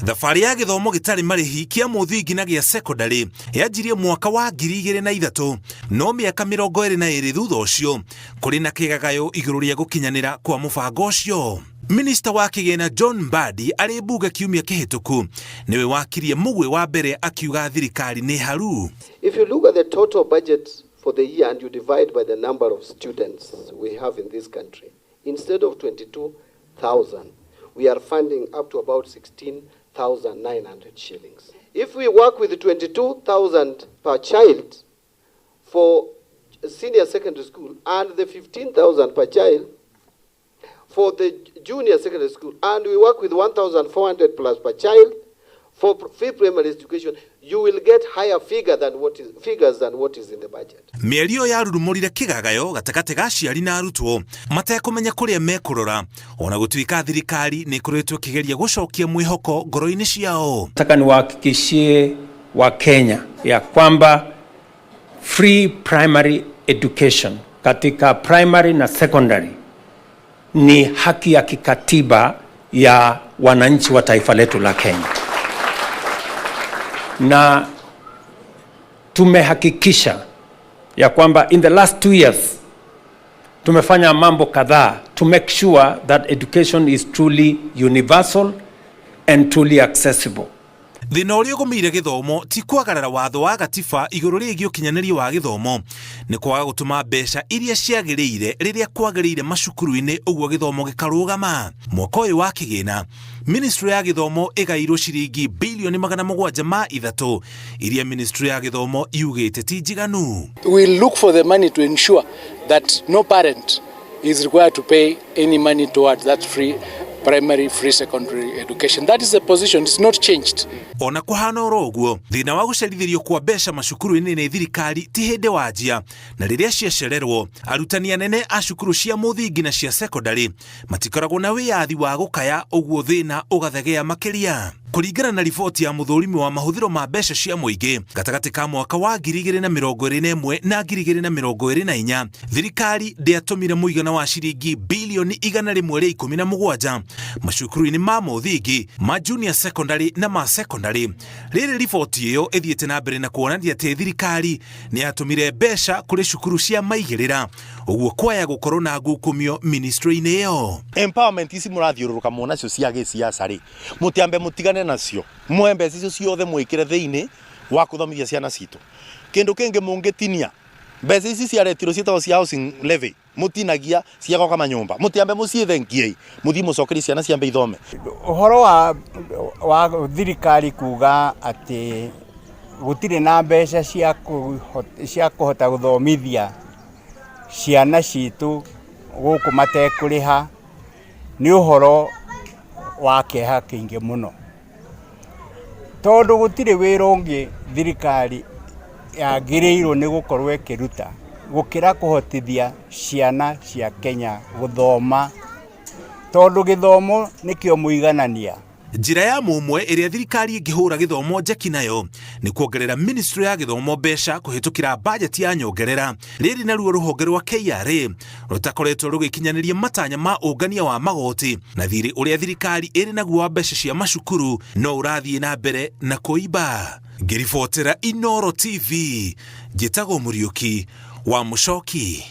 Thabarĩ ya gĩthomo gĩtarĩ marĩhi kĩa mũthingi na gĩa sekondarĩ yanjirie mwaka wa 2003, no mĩaka 22 thutha ũcio kũrĩ na kĩgagayo igũrũ rĩa gũkinyanĩra kwa mũbango ũcio. Minista wa kĩgĩna John Mbadi arĩ mbunge kiumia kĩhĩtũku nĩwe wakirie mũgwĩ wa mbere akiuga thirikari nĩ haru. If you look at the total budget for the year and you divide by the number of students we have in this country, instead of 22,000, we are funding up to about 16,900 shillings. If we work with 22,000 per child for senior secondary school and the 15,000 per child for the junior secondary school, and we work with 1,400 plus per child for free primary education, you will get higher figures than what is in the budget. Mĩario yarurumũrire kĩgagayo gatagatĩ ga aciari na arutwo matekũmenya kũrĩa mekũrora, ona gũtuĩka thirikari nĩ ĩkoretwo ĩkĩgeria gũcokia mwĩhoko ngoro-inĩ ciao. Nataka niwahakikishie Wakenya ya kwamba free primary education katika primary na secondary ni haki ya kikatiba ya wananchi wa taifa letu la Kenya, na tumehakikisha ya kwamba in the last 2 years tumefanya mambo kadhaa to make sure that education is truly universal and truly accessible. Thĩna ũrĩa ũgũmĩire gĩthomo ti kwagarara watho wa gatiba igũrũ rĩgiĩ ũkinyanĩria wa gĩthomo, nĩ kwaga gũtũma mbeca iria ciagĩrĩire rĩrĩa kwagĩrĩire macukuru-inĩ, ũguo gĩthomo gĩkarũgama. Mwaka ũyũ wa kĩgĩna ministry ya gĩthomo ĩgairwo ciringi bilioni 703, iria ministry ya gĩthomo yugĩte ti njiganu. We'll look for the money to ensure that no parent is required to pay any money towards that free primary, free secondary education. That is the position. It's not changed. Ona kũhana oro ũguo, thĩna wa gũcerithĩrio kwa mbeca macukuru-inĩ nĩ thirikari ti hĩndĩ wanjia, na rĩrĩa ciacererwo arutani anene a cukuru cia mũthingi na cia sekondarĩ matikoragwo na wĩyathi wa gũkaya, ũguo thĩna ũgathegea makĩria. Kũringana na riboti ya mũthũrimi wa mahũthĩro ma mbeca cia mũingĩ gatagatĩ ka mwaka wa 2021 na 2024, thirikari ndĩatũmire mũigana wa ciringi bilioni 117 macukuru-inĩ ma mũthingi, ma junior secondary na ma secondary. Rĩrĩ riboti ĩyo ĩthiĩte na mbere na kuonania atĩ thirikari nĩ yatũmire mbeca kũrĩ cukuru cia maigĩrĩra, ũguo kwaya gũkorwo na ngukumio ministry-inĩ ĩyo. Empowerment ici mũrathiũrũrũka muonacio cia gĩsiasa rĩ, mũtiambe mũtigane nacio, muoe mbeca icio ciothe mwĩkĩre thĩinĩ wa kũthomithia ciana citũ. Kĩndũ kĩngĩ, mũngĩtinia mbeca ici ciaretirwo ciĩtagwo cia housing levy, mũtinagia cia gwaka manyũmba, mũtiambe mũciĩthengiei, mũthiĩ mũcokerie ciana ciambe ithome. Ũhoro wa thirikari kuga atĩ gũtirĩ na mbeca cia kũhota gũthomithia ciana citũ gũkũ matekũrĩha nĩ ũhoro wa kĩeha kĩingĩ mũno, tondũ gũtirĩ wĩra ũngĩ thirikari yagĩrĩirwo nĩ gũkorwo ĩkĩruta gũkĩra kũhotithia ciana cia Kenya gũthoma, tondũ gĩthomo nĩkĩo mũiganania. Njĩra ya mũmwe ĩrĩa thirikari ĩngĩhũra gĩthomo njeki nayo nĩ kuongerera ministry ya gĩthomo mbeca kũhĩtũkĩra bajeti ya nyongerera. Rĩrĩ naruo rũhonge rwa KRA rũtakoretwo rũgĩkinyanĩria matanya ma ũngania wa magoti, na thirĩ ũrĩa thirikari ĩrĩ naguo wa mbeca cia macukuru no ũrathiĩ na mbere na kũimba. Ngĩribotera Inoro TV, njĩtagwo Mũriũki wa Mũcoki.